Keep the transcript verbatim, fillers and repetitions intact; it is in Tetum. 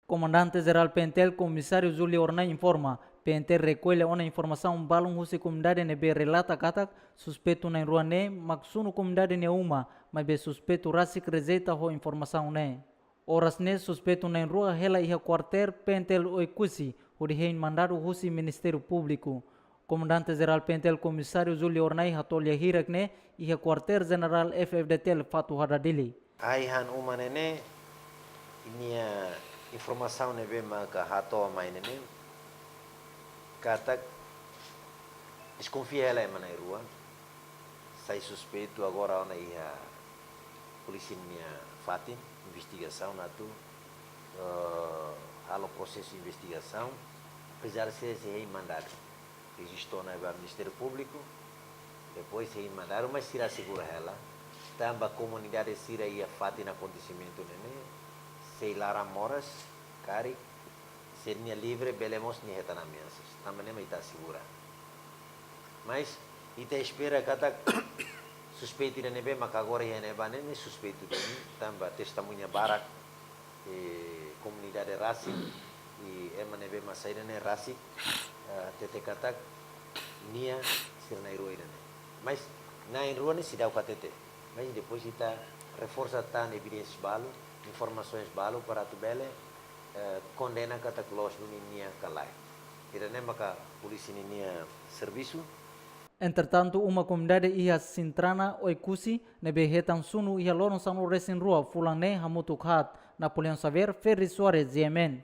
Komandante Jerál P N T L Komisáriu Júlio Hornai informa, P N T L rekolla ona informasaun balun husi komunidade ne'ebé relata katak suspeitu na'in-rua ne'e mak sunu komunidade nia uma, maibé suspeitu rasik rejeita ho informasaun ne'e. Oras ne'e suspeitu na'in-rua hela iha kuartél P N T L Oekusi, hodi hein mandadu husi Ministériu Públiku. Komandante Jerál P N T L Komisáriu Júlio Hornai hato'o lia hirak ne'e iha kuartél jenerál F-FDTL Fatuhada, Dili. Ai-han uma ne'e ne'e, nia informasaun ne'ebé maka hato'o mai ne'e ne'e, katak deskonfia hela ema na'in-rua, sai suspeitu agora ona iha polísia nia fatin investigasaun atu, eh, halo prosesu investigasaun, apezar sei, sei hein mandadu. Rejista ona ba Ministériu Públiku, depois hein mandadu, mas sira asegura hela, tanba komunidade sira iha fatin akontesimentu ne'e ne'e, sei laran moras, karik sira-nia livre bele mós nia hetan ameasas. Tanba ne'e mak ita asegura. Mas ita espera katak suspeitu ida ne'ebé maka agora iha ne'ebá ne'e, ne'e suspeitu duni, tanba testemuña barak, eh, komunidade rasik, i ema ne'ebé mak sai ne'e rasik, eh, hatete katak nia sira na'in-rua ida ne'e. Mas na'in-rua ne'e seidauk hatete. Mas depois ita reforsa tan evidénsias balu, informasaun balu para atu bele, eh, kondena katak loos duni nia ka lae. Ida ne'e maka polísia ninia servisu. Entretantu, uma komunidade iha Sintrana, Oekusi, ne'ebé hetan sunu iha loron sanulu-resin-rua fulan ne'e hamutuk haat. Napoleão Xavier, Ferri Soares, G M N.